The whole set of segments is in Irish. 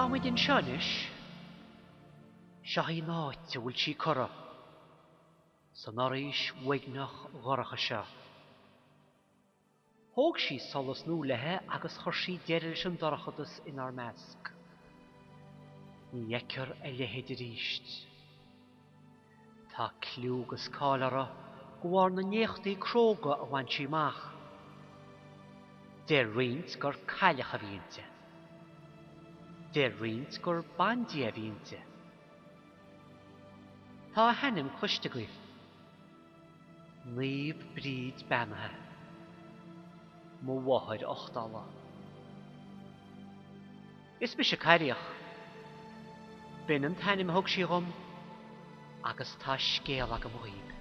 Táimid anseo anois. Seo í an áit a bhfuil sí curtha, san fhoraois uaigneach dhorcha seo. Thóg sí solas nua léi agus chuir sí deireadh leis an dorchadas inár measc. Ní fheicfear a leithéid arís. Tá cliú agus cáil uirthi de bharr na n-éachtaí cróga a bhain sí amach. Deir roinnt gur cailleach a bhí inti. Deir roinnt gur bandia a bhí inti. Tá a hainm cloiste agaibh. Naomh Bríd Beannaithe. Mo mháthair uchtála. Is mise Cailleach. B'in an t-ainm a thug sí dhom agus tá scéal agam dhaoib.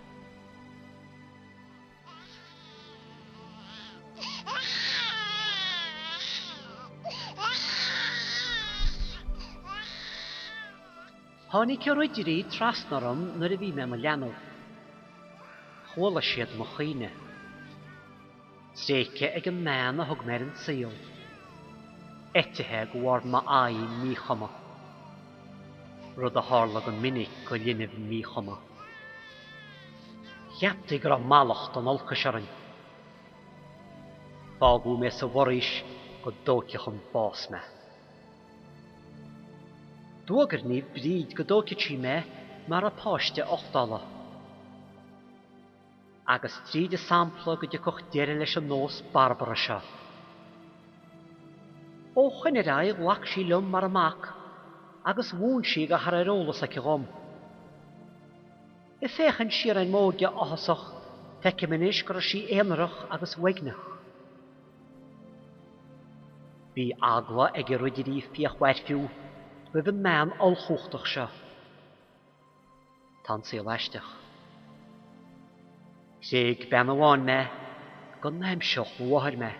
Tháinig na ridirí trasna orm nuair a bhí mé i mo leanbh. Chuala siad mo chaoineadh. Tréigthe ag an mbean a thug mé ar an saol. Eitithe de bharr m'aghaidh míchuma. Rud a tharla go minic do linbh míchuma. Cheaptaí go raibh mallacht an olcais orainn. Fágadh mé sa bhforaois go dtóigfeadh an bás mé. D'fhógair Naomh Bríd go dtógfadh sí mé mar a páiste uchtála. Agus tríd a sampla go dtiocfadh deireadh leis an nós barbartha seo. Ó shoin ar aghaidh ghlac sí liom mar a mac agus mhúin sí gach a raibh ar eolas aici dhom. Ag féachaint siar ar m'óige áthasach feicim anois go raibh sí aonarach agus uaigneach. Bhí eagla ag a ridirí fíochmhar fiú roimh an mbean ollchumhachtach seo. Tá an saol aisteach. Thréig bean amháin mé go n-aimseodh mo mháthair mé.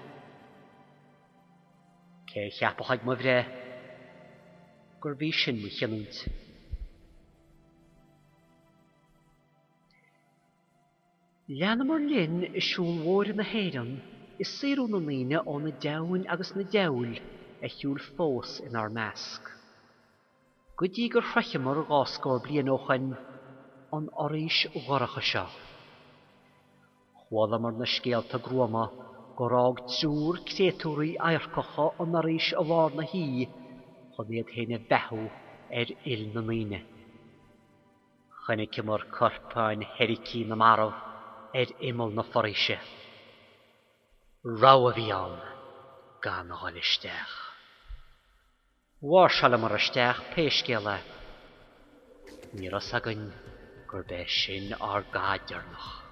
Cé a cheapfadh ag mo bhreith gurbh í sin mo chinniúint? Leanamar linn i siúlmhóire na hÉireann i saothrú na ndaoine ó na deamhain agus na diabhail a shiúil fós inár measc. Go dtí gur shroicheamar dha scór bliain ó shoin an fhoraois dhorcha seo. Chualamar na scéalta gruama gur fhág triúr créatúirí adharcacha an fhoraois i lár na hoíche chun iad féin a bheathú ar fhuil na ndaoine. Chonaiceamar corpáin theiricí na marbh ar imeall na foraoise. Rogha a bhí ann gan a dhul isteach. Mháirseáileamar isteach pé scéal é. Ní raibh 's againn gurb é sin ár gcath deireanach.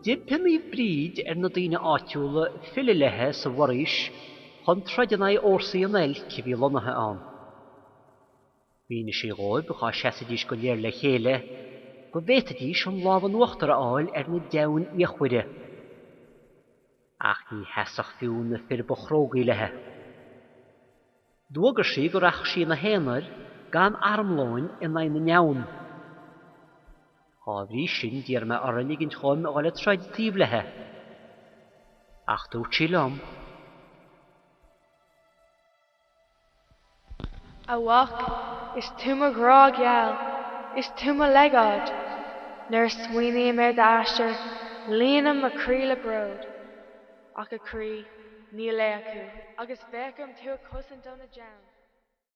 D'impigh Naomh Bríd ar na daoine áitiúla filleadh léi sa bhforaois chun troid in aghaidh fhórsaí an oilc a bhí lonnaithe ann. Mhínigh sí dhóibh dhá seasfaidís go léir le chéile go bhféadfaidís an lámh in uachtar a fháil ar na deamhain fhíochmhaire. Ach ní sheasfadh fiú na fir ba chrógaí léi. D'fhógair sí go rachadh sí ina haonar gan armlóin in aghaidh na ndeamhan. Dhá bhrí sin d'iarr mé uirthi ligint dhom a dhul ag troid taobh léi. Ach dúirt sí liom. A mhac, is tú mo ghrá geal, is tú mo legáid. Nuair a smaoiním ar d'aistear, líonann mo chroí le bród. Ach a chroí, níl lao acu, agus bheadh orm tú a chosaint ó na deamhain.